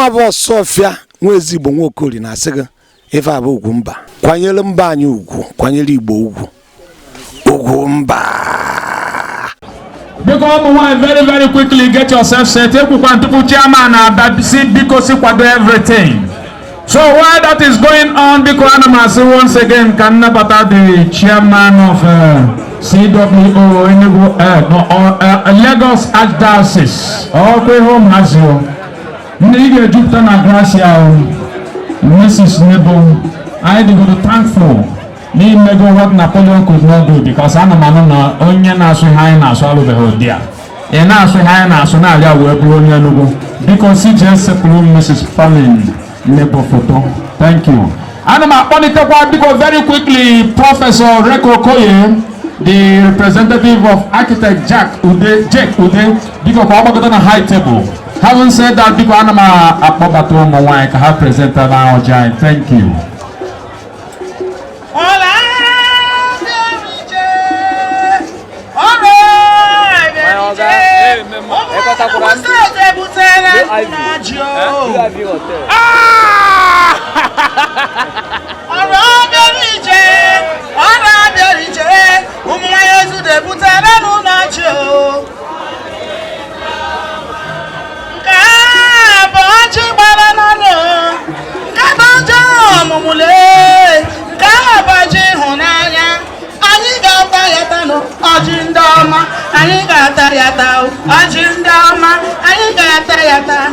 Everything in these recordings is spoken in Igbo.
Mụnwa bụ Ọsụọfịa nwa ezigbo Nwaokori na-asị gị ife a bụ ugwu mba. Kwanyere mba anyị ugwu, kwanyere Igbo ugwu. Ugwu mba. Biko ụmụ nwanyị, very very quickly, get yourself set. Ekwukwa tupu chairman na-abịa si biko si kwado everything. So while that is going on, biko ana m asị once again ka nnabata the chairman of CWO Enugu, no, Lagos Archdiocese. Ọkwa ihe ụmụazị o. Ndị ị ga-ejupụta na gracia o. Mrs. Nebo, anyị dịgodo thankful n'imego what Napoleon could not do, because ana m anụ na onye na-asụ ihe anyị na-asụ alụbeghị ụdị a. Ị na-asụ ihe anyị na-asụ na-arịa wee bụrụ onye Enugu. Biko si jee sepụrụ Mrs. Pauline Nebo foto. Thank you. Ana m akpọlitekwa biko very quickly Professor Reko Okoye, the representative of architect Jack Ude, Jake Ude, biko ka ọ gbakọta na high table. Having said that, biko ana m akpọbata ụmụ nwaanyị ka ha presenta na ọjị anyị. Thank you. Ọrụ abịara ije, ọrụ abịara ije, ụmụ nwanyị ezudo ebutere n'ụlọ ji o. Nke a bụ ọjị gbara n'ọnụ, nke bụ ọjị ọmụmụ lee, nke a bụ ọjị ịhụnanya. Anyị ga-ata ya tanụ, ọjị ndị ọma, anyị ga-ata ya taa, ọjị ndị ọma, anyị ga-ata ya taa.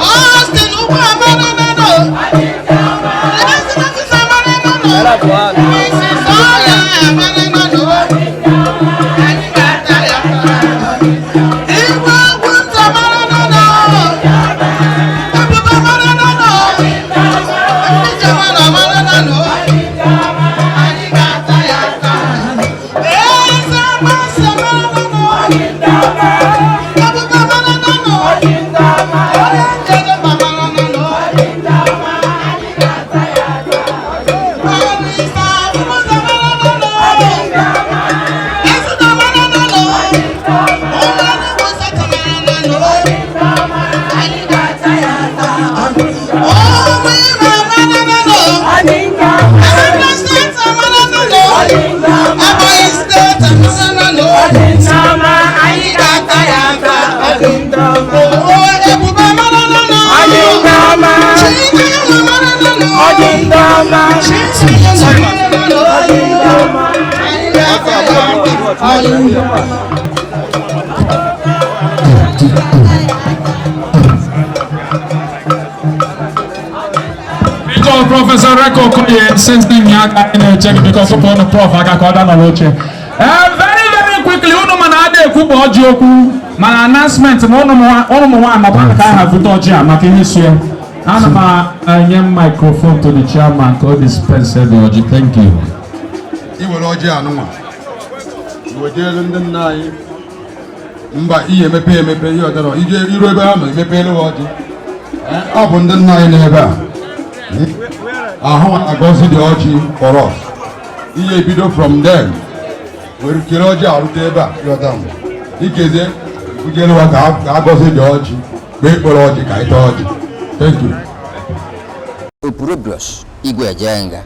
Austin ụgbọ amara nanụ, Mrs. Oya amara nanụ, anyị ga-ata ya taa. Igwe ogwu nta mara nanụ, Ebube mara nanụ, ndị Jamana mara nanụ, anyị ga-ata ya taa. Eze agbasa mara nanụ, Ebube mara nanụ, onye njedebe mara nanụ. Barista Abubuza mara nanụ, Ezụta mara nanụ, ụmụ Enugwu Satọ mara nanụ, anyị ga-ata ya taa. Ụmụ Imo mara nanụ, Anambra Steeti amara nanụ, Ebonyi Steeti amara nanụ, anyị ga-ata ya taa. Oo, Ebube mara nanụ, Chineke mara nanụ, Chineke mara nanụ, anyị ga-ata ya taa. Biko Prọfesọ Reko Okoye, since dị nya aka anyị na-eche gị, biko kụpụ ọnụ prof aka ka ọ daa n'oche. Very very quickly, unu mana ada ekwukpo ọjị okwu mana announcement ma ụnụ ụmụ nwaanyị makwa ka aha bute ọjị a maka ihe sie. Ana m enye microphone to the chairman ka o dispense the ọjị. Thank you. I were ọjị anụnwa iwejelu ndị nna anyị mba ihe emepe emepe ihe ọdọrọ ije iru ebe ha nọ emepelu ha ọjị. Ọ bụ ndị nna anyị n'ebe a ahụ agọzi dị ọjị for us. Ihe ebido from them were kere ọjị arụte ebe a ịghọta m ikezie ujelu ha ka agọzi dị ọjị kpee ekpere ọjị ka anyị taa ọjị. Thank you. Opurobios Igwe Ejenga.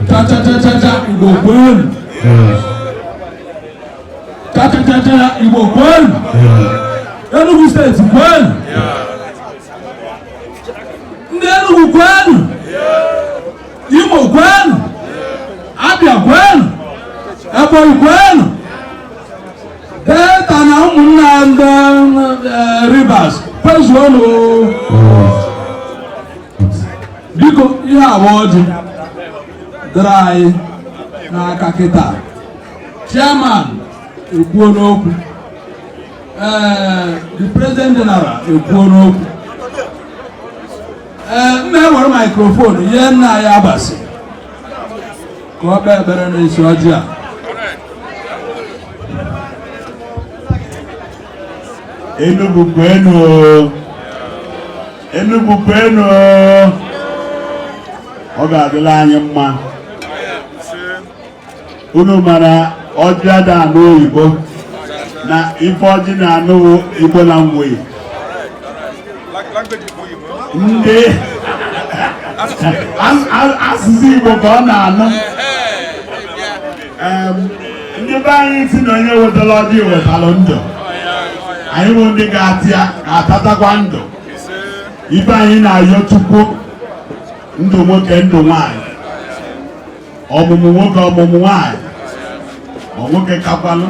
Cha cha cha cha cha, Igbo kwenu. Cha cha cha cha, Igbo kwenu. Enugu Steeti kwenu. Ndị Enugu kwenu. Imo kwenu. Abia kwenu. Ebonyi kwenu. Delta na ụmụnna ndị Rivers kwezuonụ. Biko, ihe abụọ ọjị dịrị anyị n'aka kịta. Chairman ekwuo n'okwu, ee, the president general ekwuo n'okwu. Ee, m na-ewere microphone nye nna anyị Abasi ka ọ kpee ekpere n'isi ọjị a. Enugu kwenu o. Enugu kwenu o. Ọ ga-adịla anyị mma. Unu mara ọjị ada anụ oyibo na ife ọjị na-anụ Igbo language. Ndị asụsụ Igbo ka ọ na-anụ. Ndị be anyị si na onye wetara ọjị wetalụ ndụ. Anyị bụ ndị ga-atịa ga-atatakwa ndụ. Ife anyị na-ayọ Chukwu, ndụ nwoke, ndụ nwanyị, ọmụmụ nwoke, ọmụmụ nwanyị, ma nwoke kakwanụ.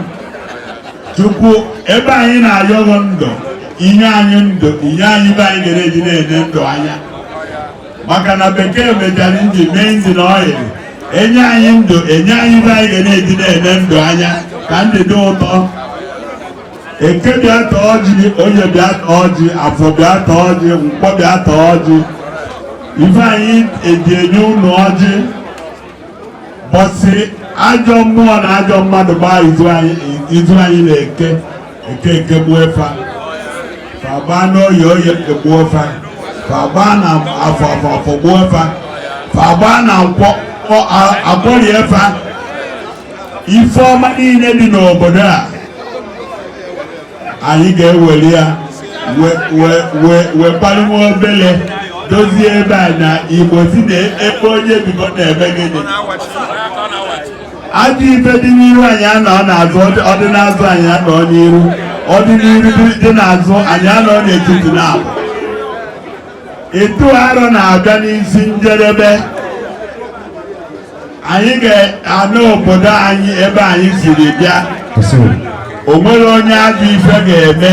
Chukwu, ebe anyị na-ayọghọ ndụ, inye anyị ndụ, inye anyị ibe anyị ga eji na-ene ndụ anya, maka na bekee mechara injin mee engine oil. Enye anyị ndụ, enye anyị ibe anyị ga na-eji na-ene ndụ anya ka ndụ dị ụtọ. Eke bịa taa ọjị, onye bịa taa ọjị, afọ bịa taa ọjị, nkwọ bịa taa ọjị. Ife anyị eji enye unu ọjị bọsị ajọ mmụọ na ajọ mmadụ gbaa izu anyị, izu anyị na-eke eke eke gbuo fa, fa gbaa n'oyi, oyi egbuo fa, fa gbaa na afọ, afọ afọ gbuo fa, fa gbaa na nkwọ, akwọrie fa. Ife ọma niile dị n'obodo a, anyị ga-ewere ya wee kparịwa obele dozie ebe a na Igbo si na ebe onye bigo na-eme gịnị. Ajọ ife dị n'iru anyị anọ n'azụ, ọ dị n'azụ anyị anọ n'iru, ọ dị n'iru dị n'azụ anyị anọ n'etiti na abụ. Etu arọ na-abịa n'isi njedebe, anyị ga-anụ obodo anyị ebe anyị siri bịa. O nwere onye ajọ ife ga-eme,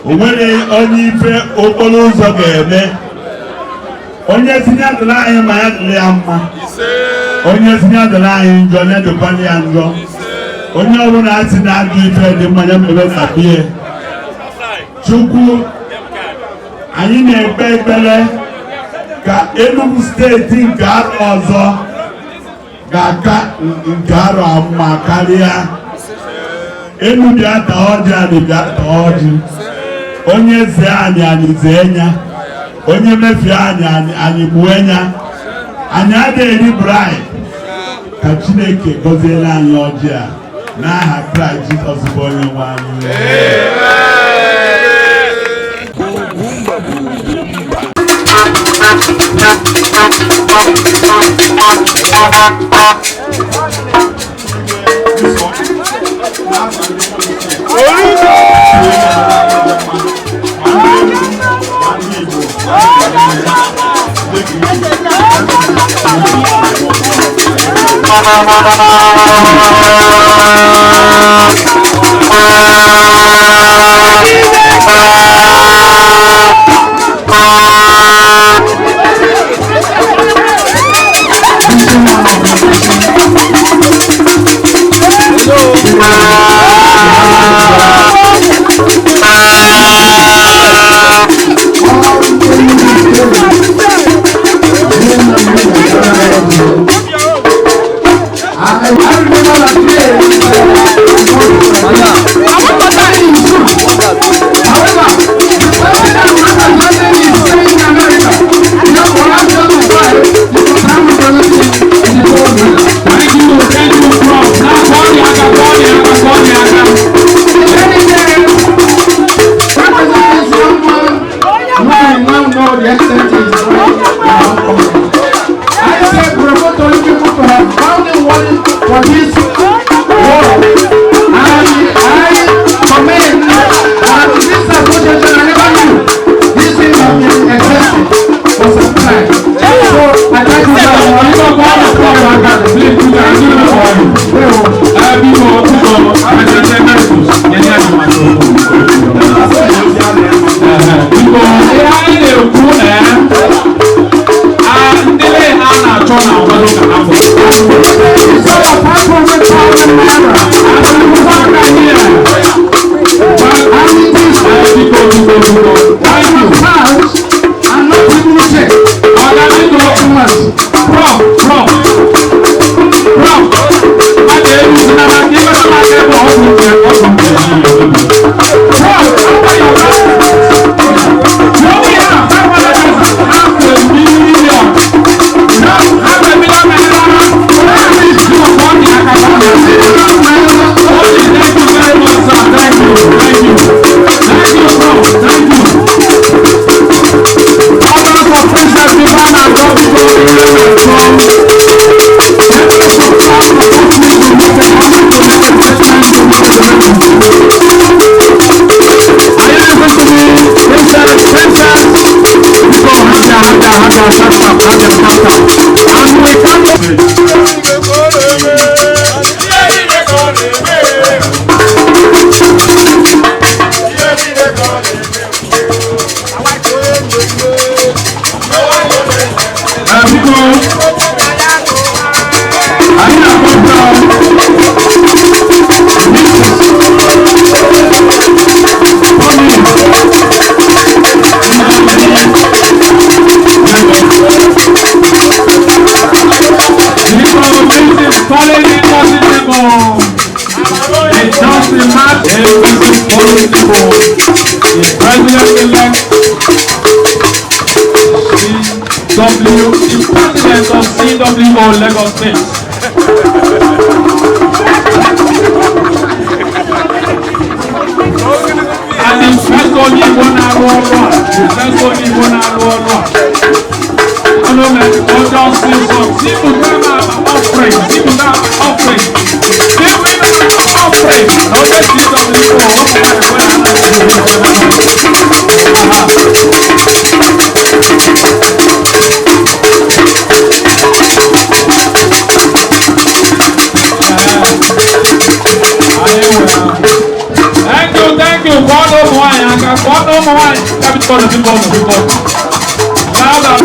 o nwere onye ife okporo ụzọ ga-eme. Onye tinye adịla anyị ma ya dịrị ya mma, onye tinye adịla anyị njọ ya dịkwala ya njọ. Onye ọbụla si na ajọ ife dị mma ya mebe sabie. Chukwu, anyị na-ekpe ekpere ka Enugu Steeti nke arọ ọzọ ga-aka nke arọ mma karịa. Enu bịa taa ọjị, anyị bịa taa ọjị. Onye zee anyị, anyị zee ya. Onye mefie anyị, anyị gbue ya. Anyị adịghị eri bribe. Ka Chineke gọziere anyị ọjị a n'aha Kraịst Jizọs bụ onye nwe anyị. I remember that day. the extent is right in our community. I say bravo to you people to have found the money for this work. And I commend and this association, I never knew this thing has been existing for some time. So I thank you very much. So 500,000 naira. And it is pounds and not even check. The president of CWO Lagos State. And the first onye Igbo na-arụ ọrụ a, the first onye Igbo na-arụ ọrụ a. Ọnụ na ọjọọ ọsịsọ, zipụta m akpa offering, zipụta akpa offering, zipụta akpa offering, na onye CWO ọ pụtara ekwe na Aha. Thank you, thank you. Kụọ na ụmụ nwaanyị aka, kụọ na ụmụ nwaanyị. Ka biko nụ, biko nụ, biko nụ. Louder.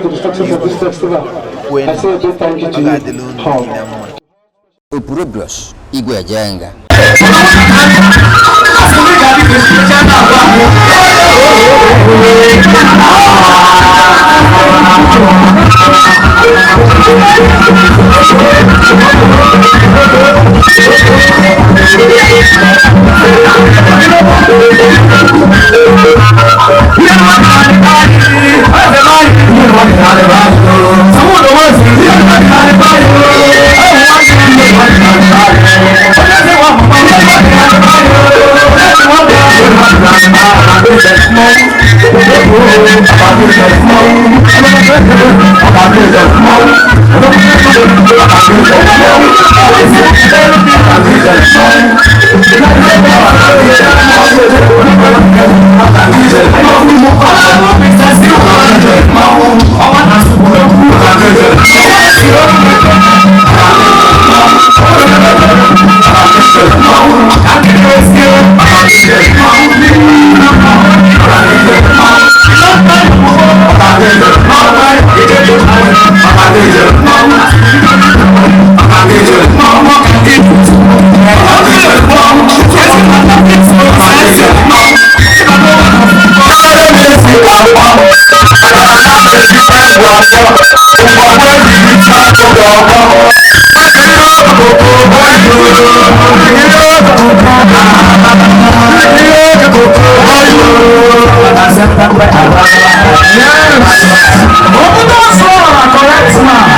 To the success of this festival. I say a big thank you to Ọ you. ga-adịla unu all. niile mma. Opurobios Igwe Ejenga. Obodo ọsọ na correct man.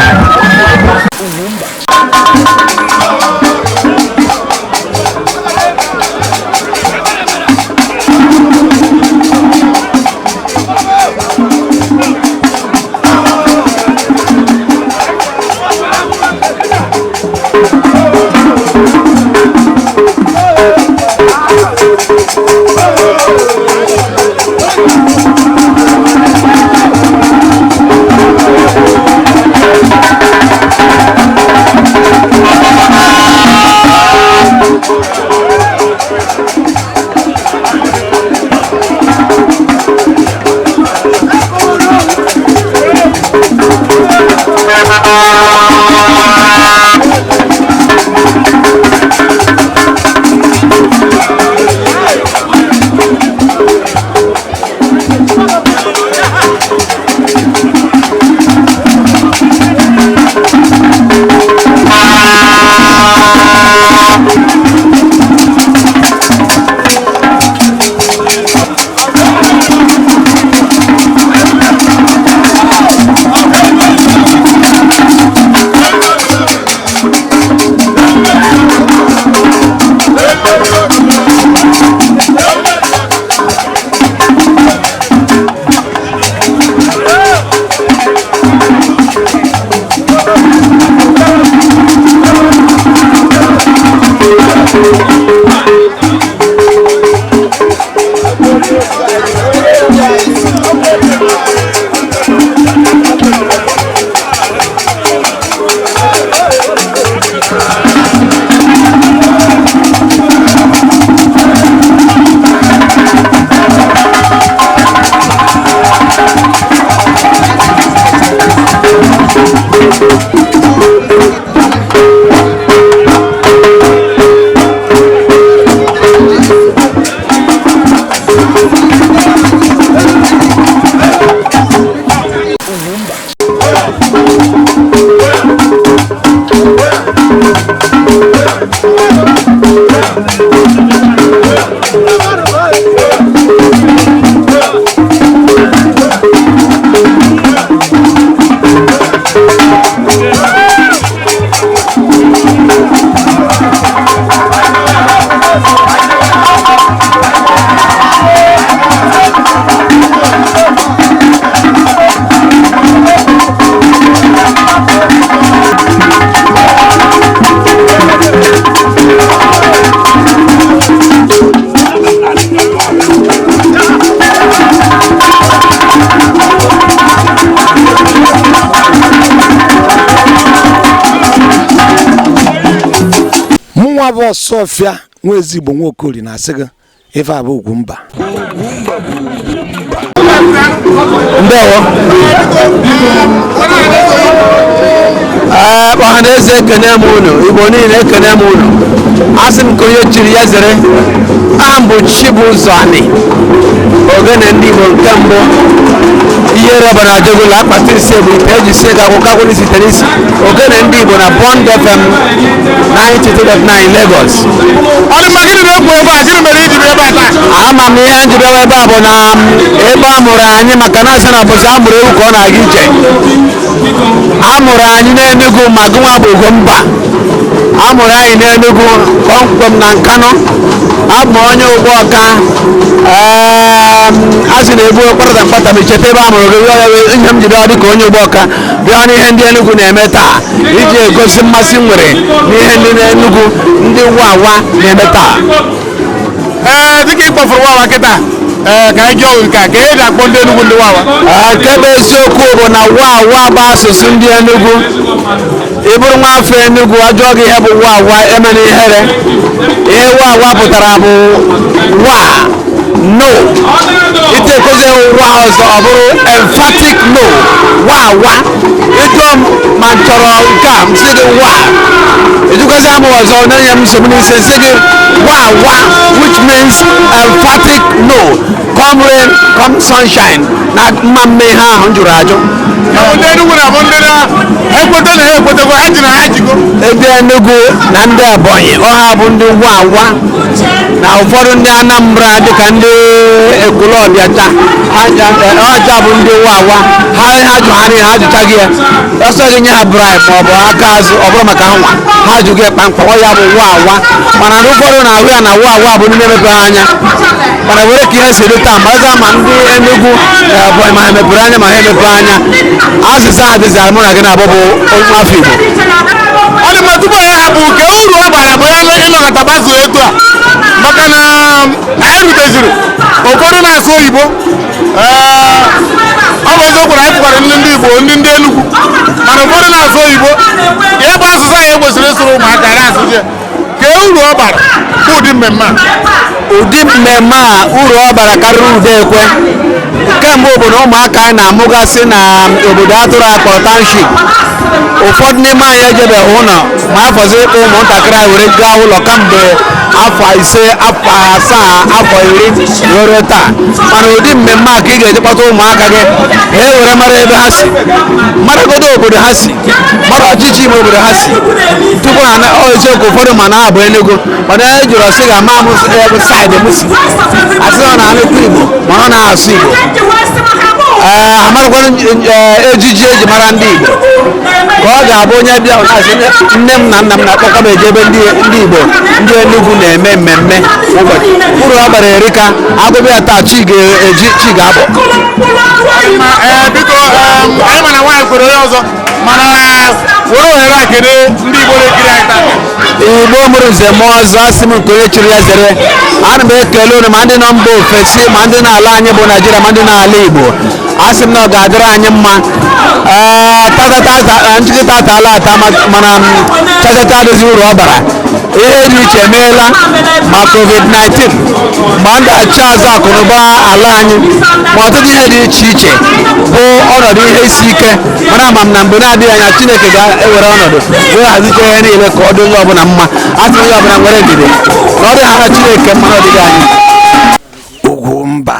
Mụnwa bụ Ọsụọfịa nwa Ezigbo Nwaokori na-asị gị ife a bụ Ugwumba. Ndewo. Ee, ọha na eze, ekene m unu. Igbo niile, ekene m unu. Asị m ka onye chiri ya zere. Aha m bụ Chibụzọ Ani, ogene ndị Igbo nke mbụ, ihe rọba na jogola akpati ise bụ ite eji sie ga akwụkwọ akwụkwọ isi tere isi, ogene ndị Igbo na Bond FM 92.9 Lagos. Ọ dị mma. Gịnị na-ekwu ebe a? Gịnị mere iji bịa ebe a taa? Ama m ihe nji bịawa ebe a bụ na ebe a mụrụ anyị, maka na asị na bụzi a mụrụ ewu ka ọ na-aga ije. A mụrụ anyị n'Enugu, ma gụnwa bụ Ugwumba. A mụrụ anyị n'Enugu kpọmkwem na Nkanụ. Abụ m onye Ụgbọka. A sị na ebu kpatata mkpata ma icheta ebe a mụrụ gị. Ya bụ ihe m ji bịa dịka onye Ụgbọka, bịa n'ihe ndị Enugu na-eme taa, iji egosi mmasị m nwere n'ihe ndị Enugu, ndị Wawa na-eme taa. Ee, dịka ị kpọfuru Wawa kịta, ee, ka anyị jụọ nke a ka e ji akpọ ndị Enugu ndị Wawa. Ee, nke bụ eziokwu bụ na Wawa bụ asụsụ ndị Enugu. Ị bụrụ nwa afọ Enugu, ajụọ gị ihe bụ Wawa, emena ihere. Ihe Wawa pụtara bụ wa, no. Itekwuzi wa ọzọ, ọ bụrụ emphatic no. Wawa. Ịjụọ m ma m chọrọ nke a, m sị gị wa. Ejikwazi amụ ọzọ na-enye m nsogbu n'isi, sị gị wa wa, which means emphatic no, come rain, come sunshine, na mma mme ihe ahụ m jụrụ ajụ. Ya bụ, ndị Enugu na-abụ ndị na-ekweta na ha ekwetego, ha ji na ha jigo. Ebe Enugu na ndị Ebonyi, ọha bụ ndị Wawa, na ụfọdụ ndị Anambra dịka ndị Ekwulọbịa taa, ọcha bụ ndị Wawa. Ha ha jụ ha niile, ha jụchaghị ya ọsọ gị nye ha bribe ma ọ bụ aka azụ, ọ bụrụ maka ha nwa ha jụghị kpamkpam. Ọ ya bụ Wawa. Mana ndị ụfọdụ na-ahụ ya na Wawa bụ ndị na-emepe ha anya, mana were ka ihe si dị taa, maraza ma ndị Enugu na Ebonyi ma ha mepere anya ma ha emepe anya. Azịza adịzara mụ na gị na-abụ bụ afọ Igbo. Ọ dị mma. Tupu anyị hapụ, ke uru ọ bara bụ ya ịnọkọta gbazuo etu a, maka na anyị ruteziri ụfọdụ na-asụ oyibo. Ee, ọ bụ eziokwu na anyị fụkwara ndị Igbo, ndị Enugu, mana ụfọdụ na-asụ oyibo, ya bụ asụsụ anyị kwesịrị ịsụrụ ụmụaka na-asụzi ya. Kee uru ọ bara bụ ụdị mmemme a? Ụdị mmemme a, uru ọ bara karịrị ude ekwe. Nke mbụ bụ na ụmụaka anyị na-amụgasị na obodo atụrụ akpọrọ township, ụfọdụ n'ime anyị ejebeghị ụlọ, ma afọzi ịkpọ ụmụntakịrị anyị were gaa ụlọ kamgbe afọ 5, afọ 7, afọ 10 ruo taa. Mana ụdị mmemme a ka ị ga-eji kpọta ụmụaka gị ka e were mara ebe ha si, maragodo obodo ha si, mara ọchịchị ime obodo ha si tupu ha na ọ. Eziokwu, ụfọdụ ma na abụ Enugu, mana e jụrụ ọsị ga-ama m ebe side m si, asị na ọ na-anụkwu Igbo, mana ọ na-asụ Igbo. Ee, amarakwana ejiji eji mara ndị Igbo, ka ọ ga-abụ onye bịa ọ na-asị nne m na nna m na-akpọkọ m eje ebe ndị Igbo, ndị Enugu na-eme mmemme ụbọchị. Uru ọ bara erika. Agụbụ ya taa, chi ga-eji, chi ga-abọ. Ma ee, biko, anyị mana nwaanyị kwere onye ọzọ, mana were ohere a kelee ndị Igbo na-ekiri anyị taa. Igbo mụrụ nze mụọ ọzọ, asị m nke onye chiri ya zere. Ana m ekele unu, ma ndị nọ mba ofesi, ma ndị na-ala anyị bụ Naijiria, ma ndị na-ala Igbo. Asị m na ọ ga-adịrị anyị mma. Ee, tatata nkịta atala ata, mana chachata adịghị uru ọ bara. Ihe dị iche emeela ma COVID-19, ma ndachi azụ akụnụba ala anyị, ma ọtụtụ ihe dị iche iche bụ ọnọdụ ihe isi ike. Mana ama m na mgbe na-adịghị anya, Chineke ga-ewere ọnọdụ wee hazicha ihe niile ka ọ dị onye ọbụla mma. Asị onye ọbụla nwere ndidi na ọ dị ha na Chineke mma na ọdịghị anyị. Ugwumba.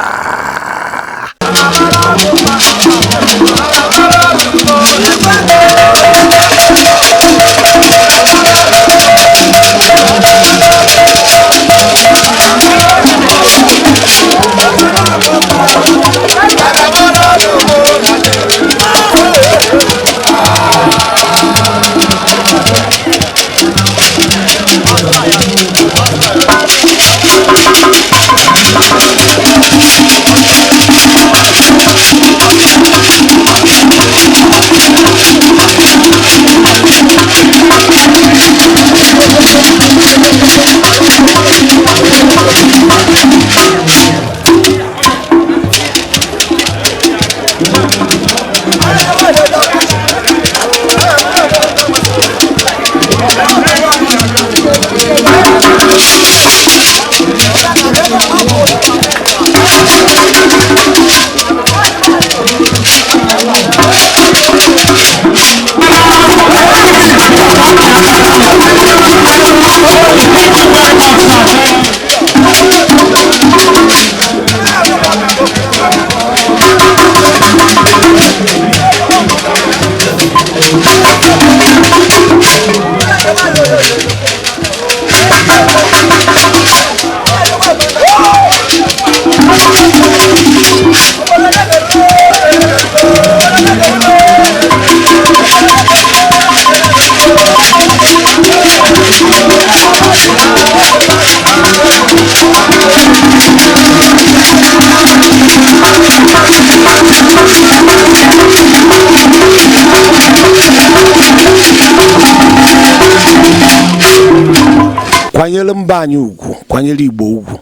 Kwanyere mba anyị ugwu, kwanyere Igbo ugwu.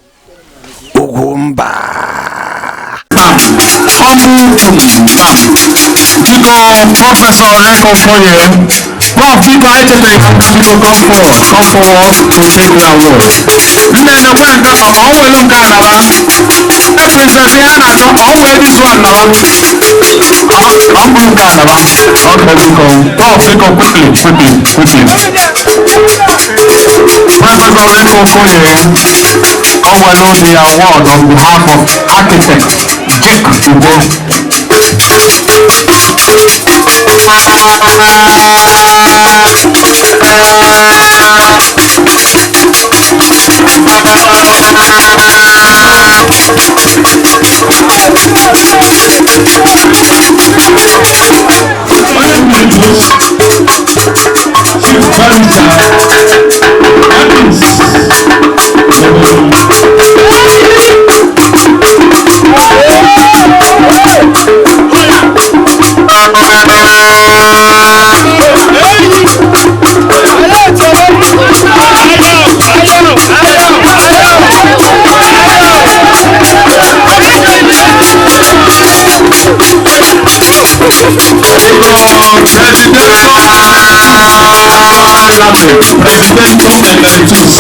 Ugwu mba. Biko, Professor Ekofoye. Prof, biko, anyị chetara ka biko come forward, come forward to take the award. Nne nekwe nke a, ọ nwere nke a naba. Nne Princess ihe a na-achọ, ọ nwere this one naba. Ọ bụrụ nke a naba. Okay, biko. Prof, biko, quickly, quickly, quickly. Professor Ekofoye, ọ nwere the award on behalf of architect Jake Ugo. Presidential Emeritus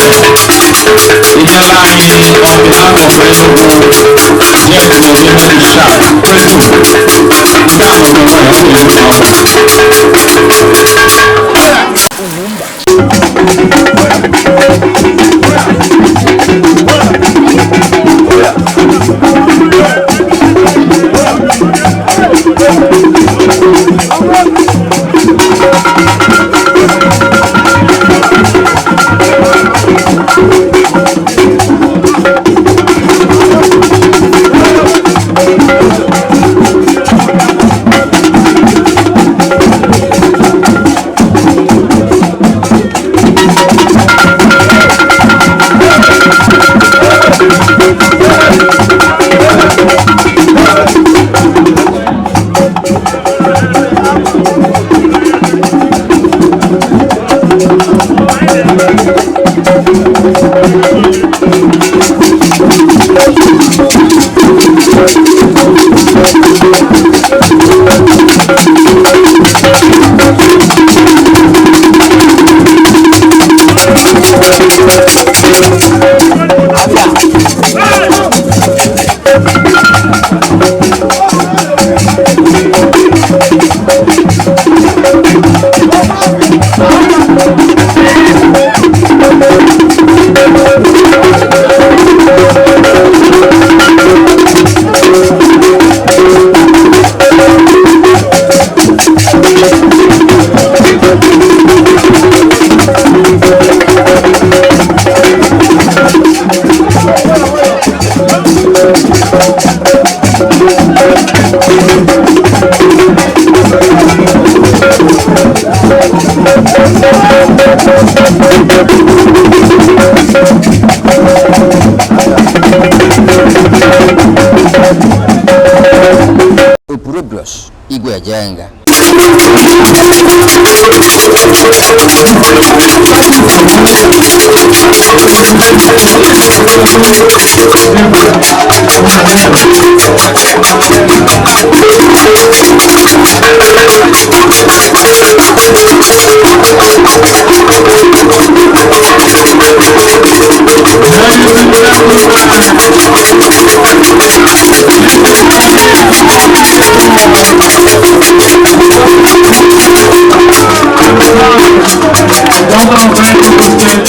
enyela anyị on behalf of Enugu James Onyemeli Sharp Preto nke a nọ n'onwe ya ọ ga-eru n'ọkwa. Opurobios Igwe Ejenga. Governor of Enugu State,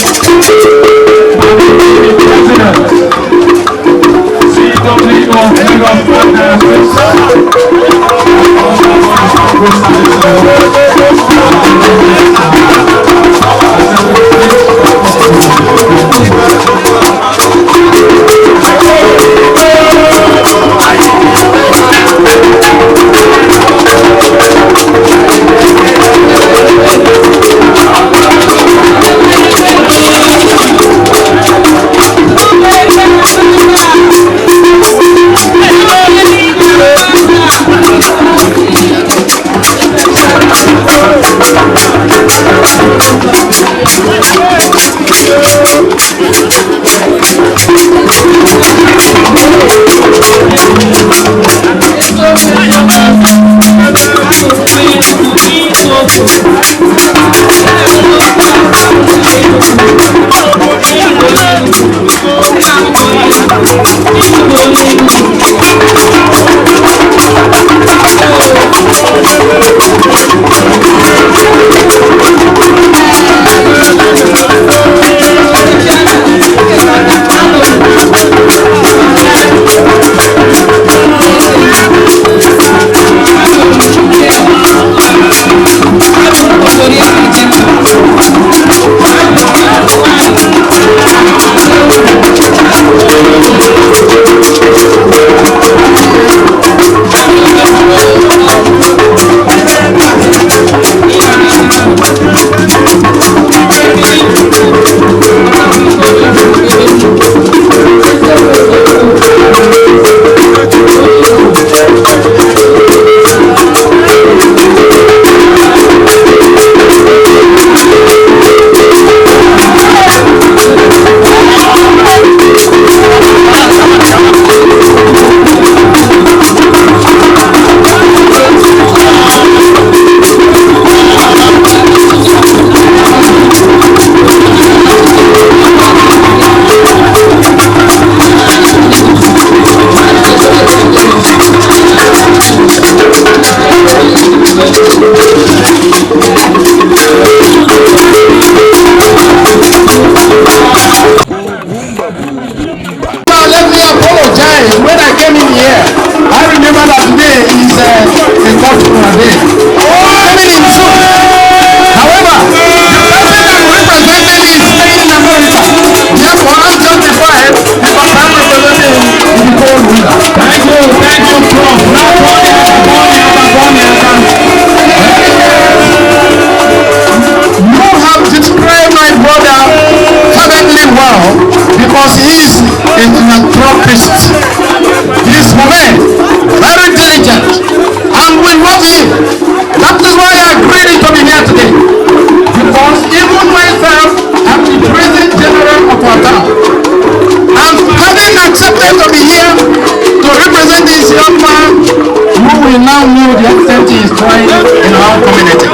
CWO Lagos State. Ife bụ ugwu mba. Now let me apologize. When I came in here, I remember that today is a cultural day. Coming in soon. However, the person I'm representing is staying in America. Therefore, I'm justified because I'm representing the cold ruler. Thank you, Prof. Now, You have described my brother perfectly well because he is a philanthropist. He is woman, very diligent, and we love him. That is why I agreed to be here today. Because even myself, I'm the president general of our town. And having accepted to be here to represent this young man, who will now know the extent he is trying in our community.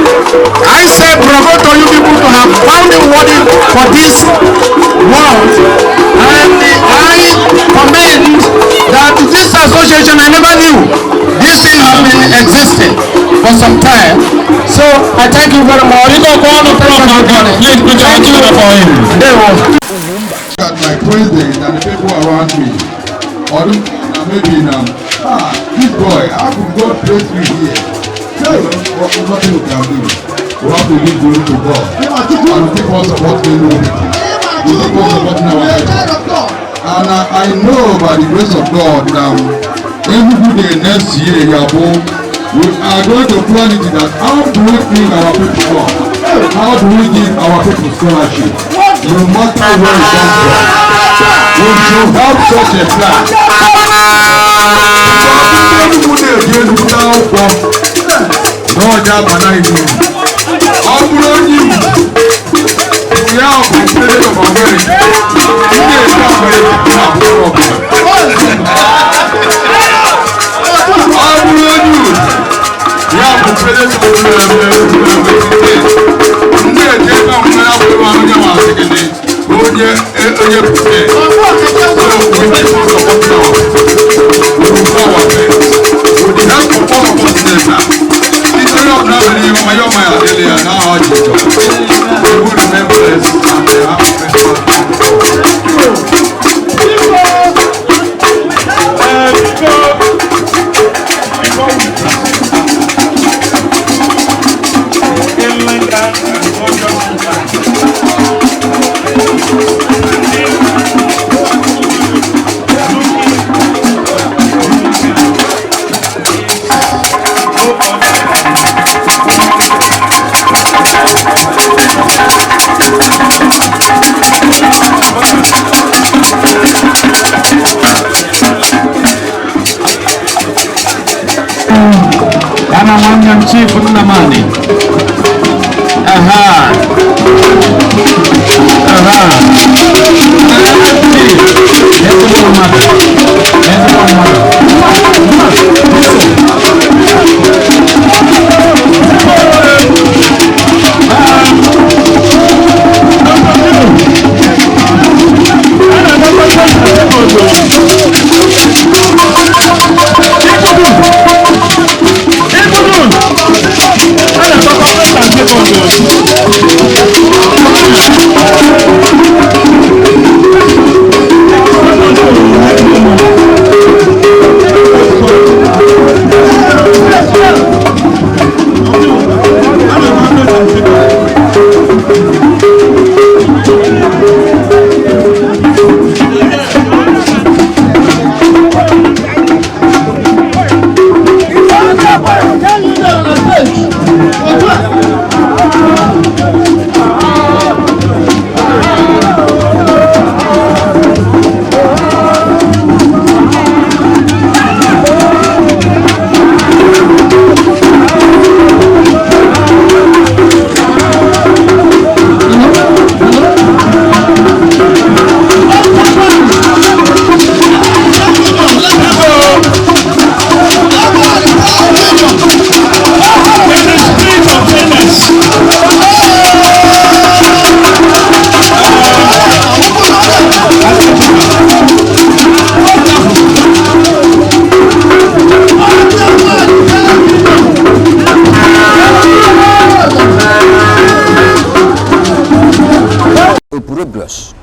I say bravo to you people to have found the worthy for this world. And I commend that this association, I never knew this thing has been existing for some time. So I thank you very much. Please put your hands together for him. At my president and the people around me, or maybe now, this boy, how could God place me here? Hey, what nothing we can do. We have to give glory to God. And we keep on supporting unity. We keep on supporting our people. And I know by the grace of God now, every good day next year, Yabo, we are going to plan it that how do we bring our people up? How do we give our people scholarship? No matter where it comes from, we should have such a plan. Enugu na-eji Enugu n'akwụkwọ n'ọja abana ilu. Ọ bụrụ onye Igbo, ya bụ president of America, ndị na-eji America na-akwụkwọ ọbụla. Ọ bụrụ onye Ugwu, ya bụ president of Britain, ndị eji ebe ọmụma ya bụ ebe onye ma asị gịnị onye onye Britain. So we keep on supporting our people. We will do our best. With the help of all of us together. Nítorí ọ̀nà àbẹ̀rẹ̀ yẹn ọmọ yóò máa yàgẹ́lẹ̀ yà náà ọ̀ jìjọ. We will remain blessed and have a blessed Yana nwanne m Chief Nnamani. Aha. Aha. Ezigbo mmadụ. Ezigbo mmadụ.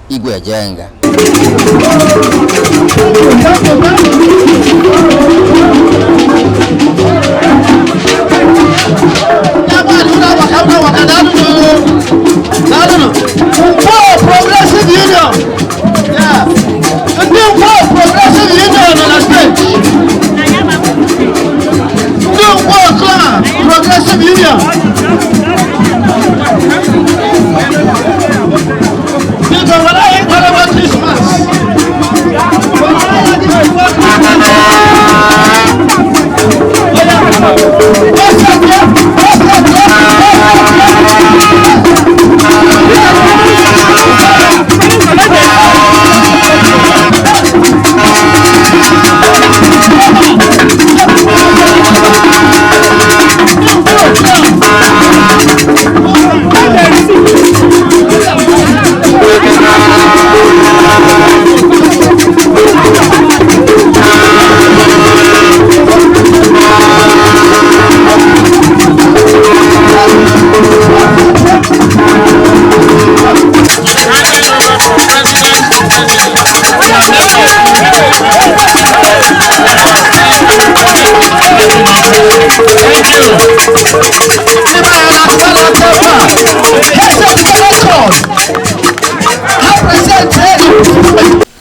Igwe Ejenga. Progressive Union. Yeah. The new World Progressive Union on the stage. New World Club Progressive Union. Because when I ain't talking about Christmas, when I ain't talking about Christmas,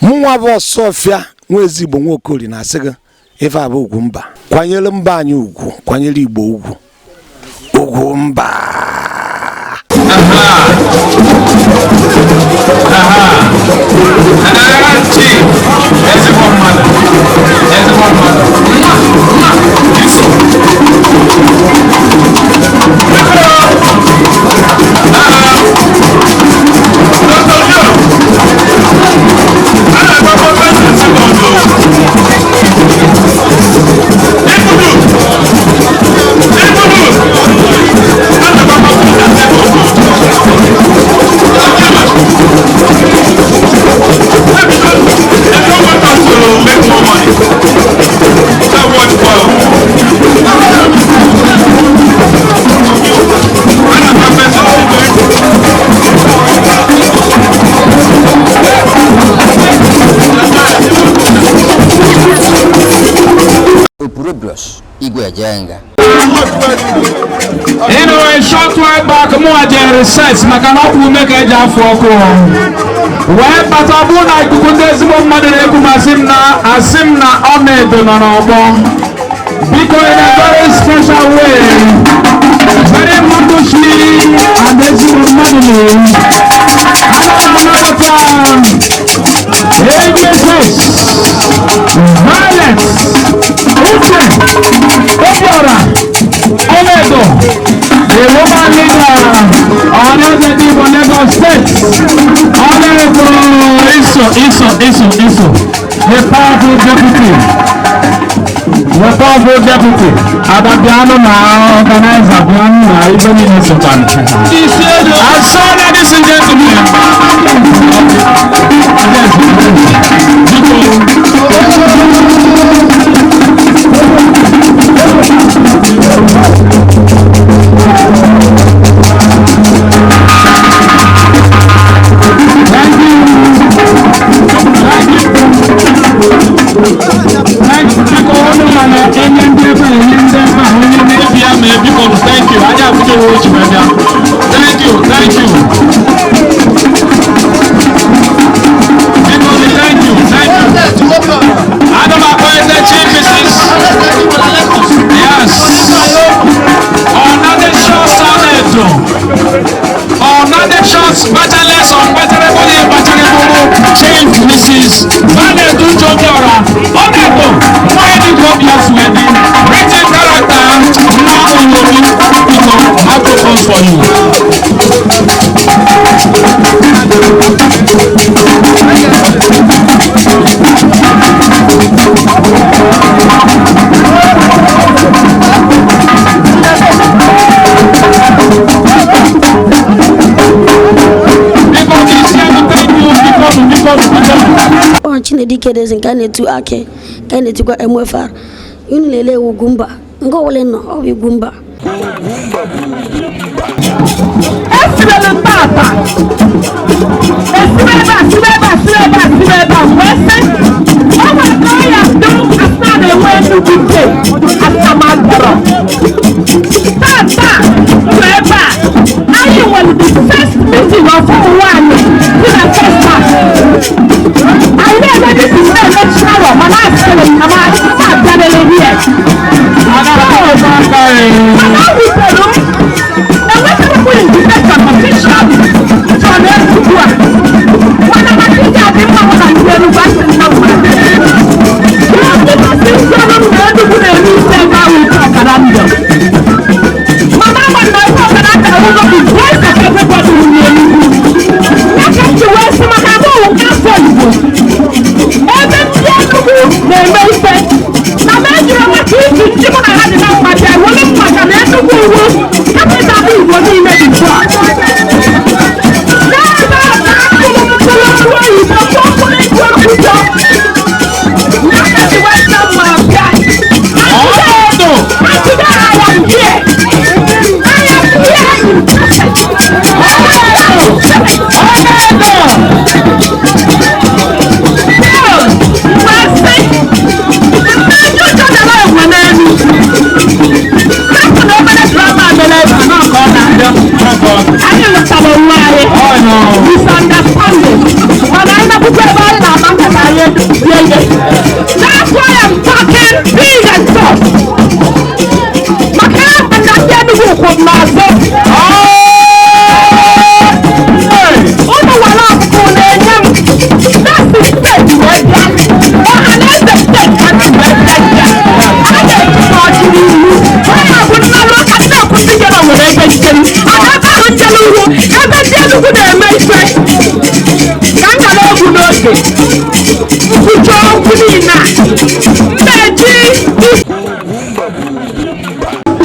Mụnwa bụ Ọsụọfịa nwa Ezigbo Nwaokori na-asị gị ife a bụ Ugwumba. Kwanyere mba anyị ugwu, kwanyere Igbo ugwu. Ugwumba. Opurobios Igwe Ejenga. You know, a short while back, mụ jere research maka na ọkwụ ume ka eji afụ ọkụ. Wee bata ọ bụrụ na ikuku ndị ezigbo mmadụ na-ekwu ma asị m na asị m na ọnaedo nọ n'ọgbọ. Biko in a very special way, very mmadụchi and ezigbo mmadụ na-ewu. Ana m anabata ABSS, Violet, Uche, Obiora, Omedo, the woman leader, Ohanaeze Ndigbo Lagos State, Honorable Iso, Iso, Iso, Iso, the powerful deputy, the powerful deputy, Adabiano na organizer, Biano na ibe niile sokwana. And so, ladies and gentlemen, Thank you. Thank you. Thank you. Thank you. Thank you. Adam appointed Chief Mrs. Yes. Onadesho Saneto. Onadesho Bachelors on Bachelor Bachelor Chief Mrs. Vanedu Chobiora. Onedo. Why did you go wedding? Written character. Now Olomi. Microphone for you. Ọ Chinedike Deze nke a na-etu akị ka a na-etukwa MFR. Unu lelee Ugwumba nke ọbụla nọ, ọ bụ Ugwumba. Ugwumba bụ Ugwumba. Esirelu tata, esibe ebe a, sibe ebe a, sibe ebe a, sibe ebe a, wee sị, ọ nwere ka ọ ya dụ asị na na-enwe Enugu Day, asamadọrọ. Tata, nọ ebe a, anyị nwere the first meeting of ụmụ nwaanyị dị na First Bank. Anyị na-eme meeting na-eme trial, mana asịrị m na m abịarịrị here. Mana o wutere m, enwetara m invitation officially from Enugu a. Mana maka iji adị mma mụ na ndị Enugu asị m na mma. Ndị kasị njọrọ m na Enugu na-eme ise ebe ahụ ike ọkara ndụ. Mana ama m na ike ọkara akara ụlọ bụ voice of everybody wụ n'Enugu. Ya ka m ji wee sị maka abụọ afọ Igbo. Ebe ndị Enugu na-eme ife na m ejiro maka iji ndị mụ na ha dị na mma bịa were m maka na Enugu iwu capital Igbo niile dị ugbu a. N'ebe a ka akụrụ mkpụrụ ọrụ oyibo mkpụrụ ịjụ okwuto. Ya ka ji wee sị mma bịa. And today I am here. I am here in person. Anyị lụtara onwe anyị misunderstanding mana anyị nakwukwa ebe anyị na-ama nkata anyị edozie ihe. That's why I'm talking big and tough. Maka ya na ndị Enugu kwụ m n'azụ. Unu were ọkụkụ na-enye m. That's the state wee bịa. Ọha na eze steeti ka ndị wee bịa bịa. A ga-echekwa ọchị n'ihu. Onye a bụ nnalụ aka ndị akwụsị gị na nwere ebe nchere. Ana ebe ahụ nchere ihu ebe ndị Enugu na-eme ife. Ka m gara egwu n'oge. Nkwucha okwu niile a. Mmeji.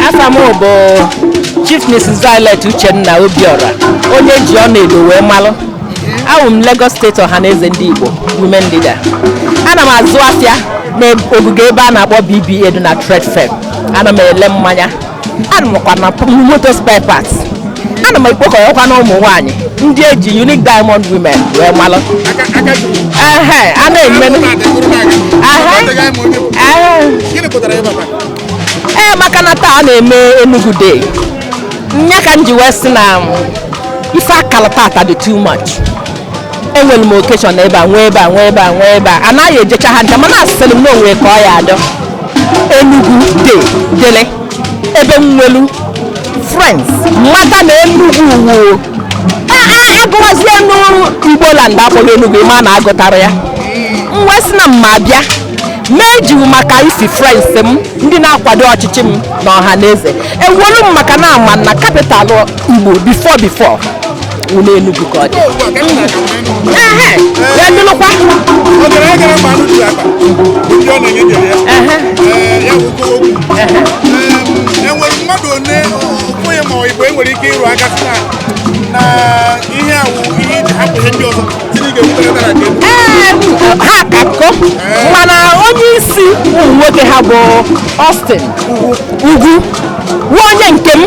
Afa m bụ Chief Mrs. Violet Uchenna Obiora, onye ji ọnụ edo wee malụ. Awụ m Lagos State Ọhaneze Ndị Igbo Women Leader. Ana m azụ afịa n'ogige ebe a na-akpọ BBA dị na Trade Fair. Ana m ele mmanya, ana m kwa na moto spare parts, ana m ekpokọrọkwa na ụmụ nwaanyị ndị eji Unique Diamond Women wee malụ. Ehe, a na-eme. Ehe, ee, maka na taa a na-eme Enugu Day, nya ka m ji wee sị na ife akara tata dị too much. Enwere m occasion ebe a, nwee ebe a, nwee ebe a, nwee ebe a, anaghị ejecha ha ncha, mana asịrị m na onwe ka ọ ya adọ Enugu Day dele ebe m nwelu friends mata na Enugu wuo agụwazie n'Igbo land akpọghị Enugu ịma na agụtara ya. M wee sị na mma bịa mee ejiwu maka isi friends m ndị na-akwado ọchịchị m na ọha na eze ewolu m maka na ama na capital Igbo before wụ n'Enugu ka ọ dị. Ehe, ya ndụlụkwa. Ogere gara mgbe anụ juru akpa ndị ọ na-enye nyere ya. Ee, ya bụ okwu. Enwere mmadụ one onye ma Igbo enwere ike ịrụ aka sị na ihe a wụ ihe iji hapụ ihe ndị ọzọ si na ị ga-ewutere na nke? Ee, ha kakọ, mana onye isi ụmụ nwoke ha bụ Austin Ugwu wụ onye nke m,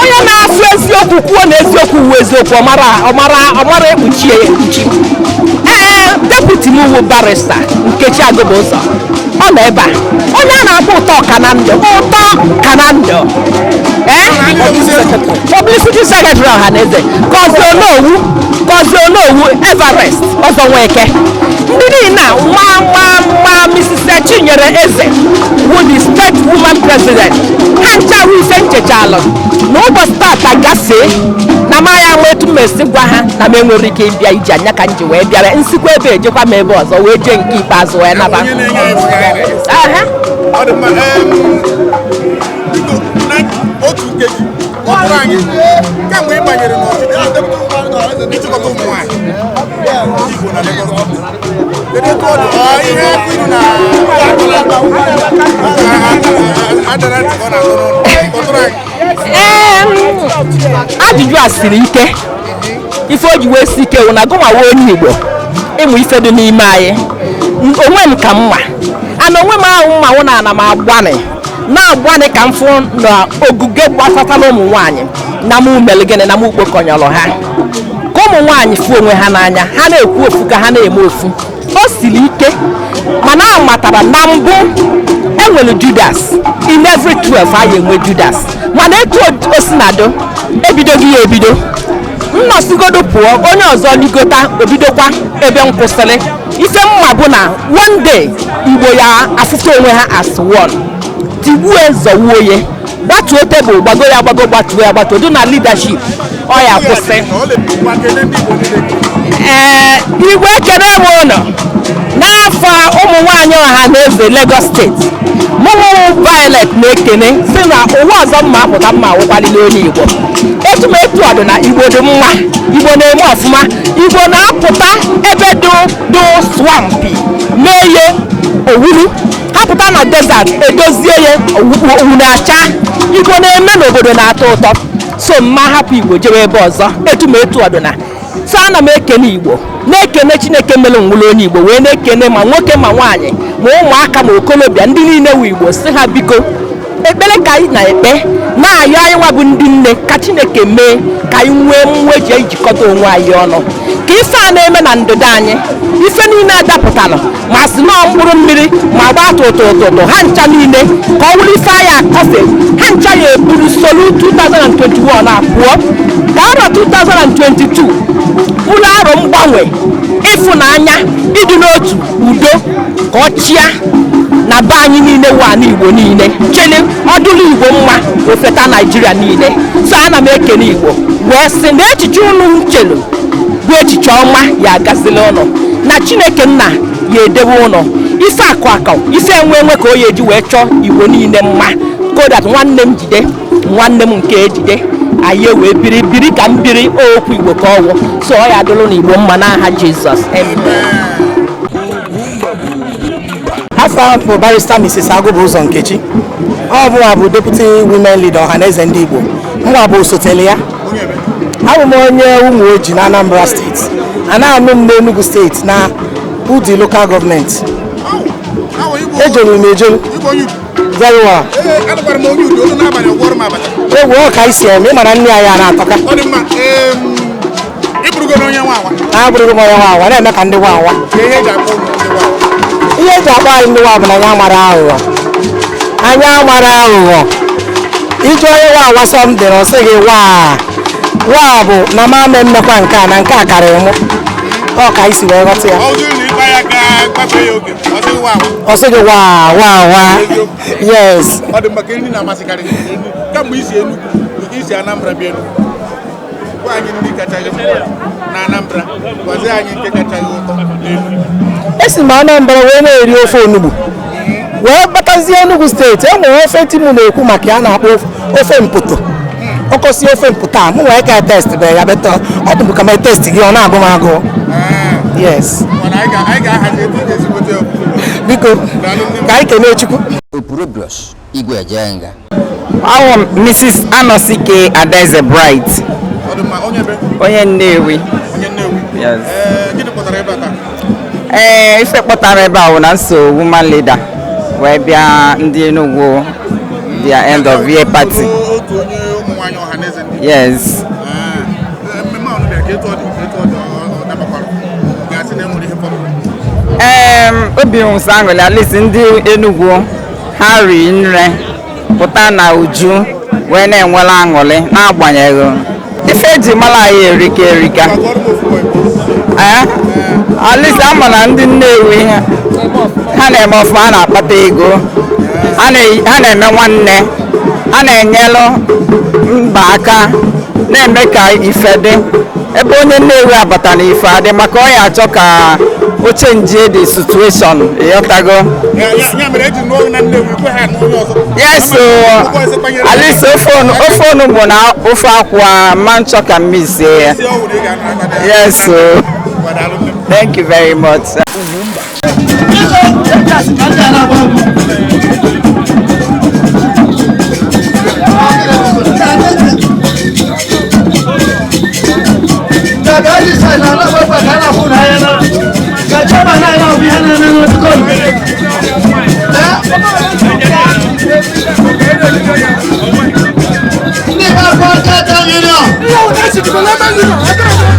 onye na-asụ eziokwu, kwuo na eziokwu wu eziokwu, ọmara ọmara ọmara ekpuchie ya ekpuchi. Ee, deputy m wụ Barrister Nkechi Agụbụzọ, ọ nọ ebe a, onye a na-akpọ Ụtọ Kanandụ, Ụtọ Kanandụ, ee, publicity secretary Ọhaneze, Gọzie Onowu, Gọzie Onowu Everest Ọzọ Nweke, ndị niile a nwa nwa nwa Mrs. Chinyere Eze wụ the state woman president. Ha ncha wụ ife nchechalụ na ụbọchị tata gafee na ma ya nwa etu m esi gwa ha na m enwere ike ịbịa ije anya ka m ji wee bịara nsikwa ebe ejekwa m ebe ọzọ wee jee nke ikpeazụ wee naba. Onye na-enye anyị bụ anyị na-enye. Aha. Ọ dị mma. Biko, na otu nkeji, kọtụrụ anyị kemgbe ị banyere n'ọchịchị ịchịkọta ụmụ nwaanyị Igbo na Lagos, kedu etu ọ dị? Ọ ihe ọkụ iru na adara ntị ka ọ na-atụ n'ụlọ? Kọtụrụ anyị. Ee, ajụjụ a siri ike. Ife o ji wee si ike wụ na gụnwawa onye Igbo ịmụ ife dị n'ime anyị. Onwe m ka mma ana onwe m ahụ mma wụ na ana m agbanị. Na-agbanị ka m fụ na oguge gbasatara ụmụ nwaanyị na mụ mere gịnị na mụ kpokọnyọrọ ha ka ụmụ nwaanyị fụ onwe ha n'anya, ha na-ekwu ofu ka ha na-eme ofu. O siri ike, mana a matara na mbụ enwere Judas in every 12, anyị enwe Judas. Mana etu o si na do ebidoghị ya ebido, nnọsigodo pụọ, onye ọzọ ligota, obidokwa ebe m kwụsịrị. Ife mma bụ na one day Igbo ya afụta onwe ha as one. Tigbue zọwuo ya, gbatuo tebụl, gbago ya gbago, gbatuo ya gbatuo, dị na leadership ọ ya kwụsị. Ee, Igwe, ekene m ụnụ n'afọ ụmụ nwaanyị ọha na eze Lagos Steeti. Mụmụ Violet na-ekene si na ụwa ọzọ mma apụta mma awụkwalile onye Igbo. Etu ma etu ọdụ na Igbo dị mma, Igbo na-eme ọfụma, Igbo na-apụta ebe dị dị swampy mee ihe owuru ha, pụta na desert edozie ya, owu na-acha. Igbo na-eme n'obodo na-atọ ụtọ, so mma hapụ Igbo jewe ebe ọzọ. Etu ma etu ọdụ na so ana m ekene Igbo, na-ekene Chineke mere nwụrụ onye Igbo, wee na-ekene ma nwoke ma nwaanyị ma ụmụaka ma okolobịa, ndị niile wu Igbo, si ha biko, ekpere ka anyị na-ekpe na-ayọ anyị nwa bụ ndị nne ka Chineke mee ka anyị nwee mmụọ eji ejikọta onwe anyị ọnụ, ka ife a na-eme na ndịda anyị, ife niile adapụtara, ma si nọọ mkpụrụ mmiri ma gbaa tụtụtụtụ ha ncha niile, ka ọ wụrụ ife anyị akọfe ha ncha ya eburu solu 2021 a pụọ, ka arọ 2022 bụrụ arọ mgbanwe, ịfụnanya, ịdị n'otu, udo, ka ọ chịa na be anyị niile wụ ana Igbo niile chele ọdụlụ Igbo mma ofeta Naijiria niile. So ana m ekene Igbo wee sị na echiche unu nchelu bụ echiche ọma, ya agazila ụnụ, na Chineke nna ya edewe ụnụ ife akụ akụ, ife enwe enwe, ka o ya eji wee chọọ Igbo niile mma, kodat nwanne m jide nwanne m nke ejide anyị wee biri biri ka m biri okwu Igbo ka ọwụ. So ọ ya adụlụ na Igbo mma n'aha Jizọs, amen. Afa bụ Barrister Mrs. Agụbụ Ụzọ Nkechi. Ọ bụwa bụ Deputy Women Leader Ọhaneze Ndị Igbo. Mwa bụ osotele ya. Abụ m onye ụmụ oji na Anambra Steeti. A na-anụ m n'Enugu Steeti na Udi Local Government. Ejelu m ejelu very well. Anụkwara m onye udo olu n'abalị ọgwọrọ m abacha. Egwu ọ ka anyị si eme, ịmara nne anyị a na-atọka. Ọ dị mma. Ị bụrụgo onye nwa awa? Abụrụgo m onye nwa awa na-eme ka ndị nwa awa. Ka ihe eji akpọ unu ndị nwa awa? Ihe eji akpọ anyị ndị nwa bụ na anyị amara aghụghọ, anyị amara aghụghọ. Iji onye nwa awa sọmdịrị, ọ sị gị waa waa bụ na ma ame mmekwa nke a na nke a karịrị mụ. Ọ ka anyị si wee ghọta ya. Ọ bụrụ na ịgba ya gaa gbafee ya oge, ọ sị wa awa? Ọ sị gị waa waa waa, yes. Ọ dị mma. Ka nri na-amasịkarị gị kamgbe isi Enugu, isi Anambra bịa Enugu, gwa anyị nri kacha gị mma na Anambra, gwazie anyị nke kacha gị ụtọ n'Enugu. Esi m Anambra wee na-eri ofe onugbu wee batazie Enugu Steeti. E nwere ofe timu na-ekwu maka ya na-akpọ ofe mpoto ọkọsi. Ofe mpoto a mụ nwee ka test be ya beta, ọ dị m ka ma test gị, ọ na-agụ m agụụ, yes. Mana anyị ga-ahazi etu ị ga-esi nweta ya. Biko, ka anyị kelee Chukwu. Opurobios Igwe Ejenga. Awụ m Mrs. Anosike Adaeze Bright. Ọ dị mma. Onye ebe? Onye Nnewi. Onye Nnewi. Yes. Ee, gịnị kpọtara ebe a taa? Ee, ife kpọtara ebe a bụ na nso woman leader wee bịa ndị Enugu their end of year party. Otu onye ụmụ nwaanyị ọha na eze ndị Yes. Ee, mmemme ahụ bịara ka etu ọ dị, etu ọ dị, ọ dabakwara ga-asị na e nwere ihe fọdụrụ? Ee, obi m sọ aṅụrị. At least ndị Enugu ha ri nre pụta na uju wee na-enwere aṅụrị, n'agbanyeghị ife eji mara anyị erika erika. Ee, at least ama na ndị Nnewi ha na-eme ọfụma, ha na-akpata ego, ha na-eme nwanne, ha na-enyelụ mba aka, na-eme ka ife dị. Ebe onye Nnewi abata na ife adị, maka ọ ya achọ ka o change the situation, ịghọtago? Ya mere eji nụọ na Nnewi kwe ha nụ onye ọzọ. Yes o, at least ofe onugbu na ofe akwụ a ma nchọ ka m misie ya. Yes o, thank you very much. Eleven leader.